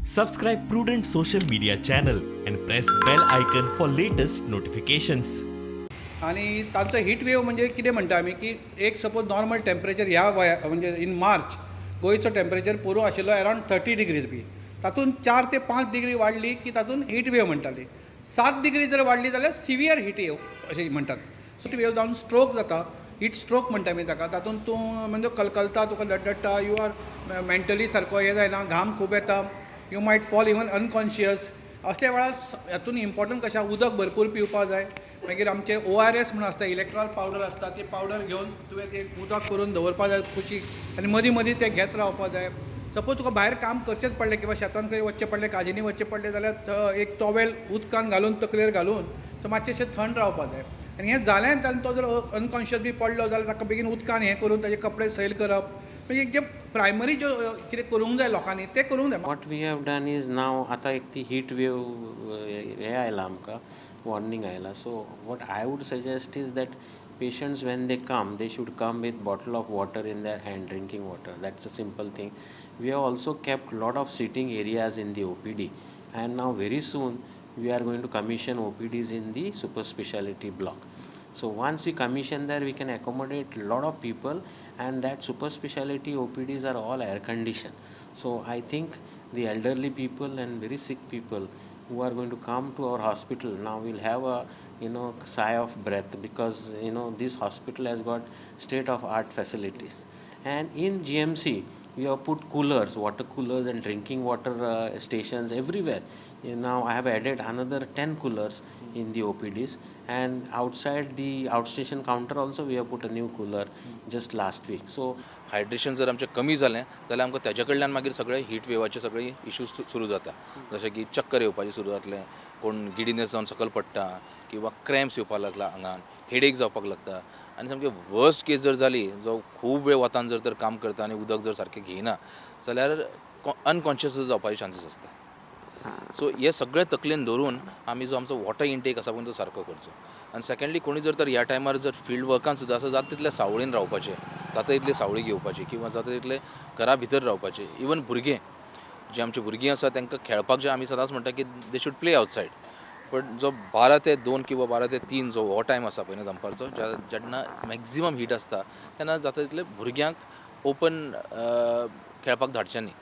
Subscribe Prudent social media channel and press bell icon for latest notifications. आनी तांचो heat वेव म्हणजे कितें म्हणटा आमी की एक सपोज नॉर्मल टेम्परेचर ह्या वया, म्हणजे इन मार्च गोंयचो टेम्परेचर पोरूं आशिल्लो अरावंड 30 डिग्रीज बी, तातूंत 4 ते 5 डिग्री वाडली की तातूंत हीट वेव म्हणटाली. 7 डिग्री जर वाडली जाल्यार सिवियर हीट वेव अशें म्हणटात. हीट वेव जावन स्ट्रोक जाता, हीट स्ट्रोक म्हणटा आमी ताका. तातूंत तूं म्हणजे कलकलता, तुका डडडटा, you are mentally सारको हें जायना, घाम खूब येता, you might fall even unconscious. असल्या वेळार हातून इम्पॉर्टंट कशें, उदक भरपूर पिवपाक जाय. मागीर आमचे ओआरएस म्हणून आसता, इलेक्ट्रॉल पावडर आसता, ती पावडर घेवन तुवें तें उदक करून दवरपाक जाय कुशीक आनी मदीं मदीं तें घेत रावपाक जाय. सपोज तुका भायर काम करचेंच पडलें किंवा शेतान खंय वचचें पडलें, काजींनी वचचें पडलें जाल्यार एक टॉवेल उदकान घालून तकलेर घालून तो मातशें थंड रावपाक जाय. आनी हें जालें आनी तो जर अनकॉन्शियस बी पडलो जाल्यार ताका बेगीन उदकान हें करून ताजे कपडे सैल करप, म्हणजे जे प्रायमरी ज्यो कितें करूंक जाय लोकांनी तें करूंक जाय. What we have done is now, आतां एक ती हीट वेव हें आयलां, आमकां वॉर्निंग आयलां. So what I would suggest is that patients, when they come, they should come with bottle of water in their hand, drinking water. That's a simple thing. We have also kept lot of sitting areas in the OPD, and now very soon we are going to commission OPDs in the super speciality block. So once we commission there, we can accommodate lot of people, and that super speciality OPDs are all air conditioned. So I think the elderly people and very sick people who are going to come to our hospital now will have a sigh of breath, because this hospital has got state of art facilities. And in GMC we have put coolers, water coolers and drinking water stations everywhere. Now I have added another 10 coolers in the OPDs, and outside the outstation counter also we have put a new cooler just last week. So hydration जर आमचें कमी जालें जाल्यार आमकां तेज्या कडल्यान मागीर सगळे हीट वेवाचे सगळे इश्यूज सुरू जाता, जशें की चक्कर येवपाचें सुरू जातलें, कोण गिडीनेस जावन सकयल पडटा किंवा क्रॅम्प्स येवपाक लागला आंगान, हेडेक जावपाक लागता. आनी सामकी वर्स्ट केस जर जाली, जो खूब वेळ वतान जर तर काम करता आनी उदक जर सारकें घेयना जाल्यार अनकॉन्शियस जावपाचे चान्सीस आसता. सो हे सगळे तकलेन धरून आमी जो आमचो वॉटर इंटेक आसा पळय तो सारको करचो. आनी सेकंडली, कोणी जर तर ह्या टायमार जर फिल्ड वर्कान सुद्दां आसा, जाता तितले सावळेन रावपाचें, जाता तितली सावळी घेवपाची किंवा जाता तितले घरा भितर रावपाचें. इवन भुरगे जे आमची भुरगीं आसा तांकां खेळपाक जे आमी सदांच म्हणटा की they should play outside, but जो 12 ते 2 किंवा 12 ते 3 जो हो टायम आसा पळय न्हू दनपारचो, जेन्ना मॅक्झिमम हीट आसता, तेन्ना जाता तितले भुरग्यांक ओपन खेळपाक धाडचें न्ही.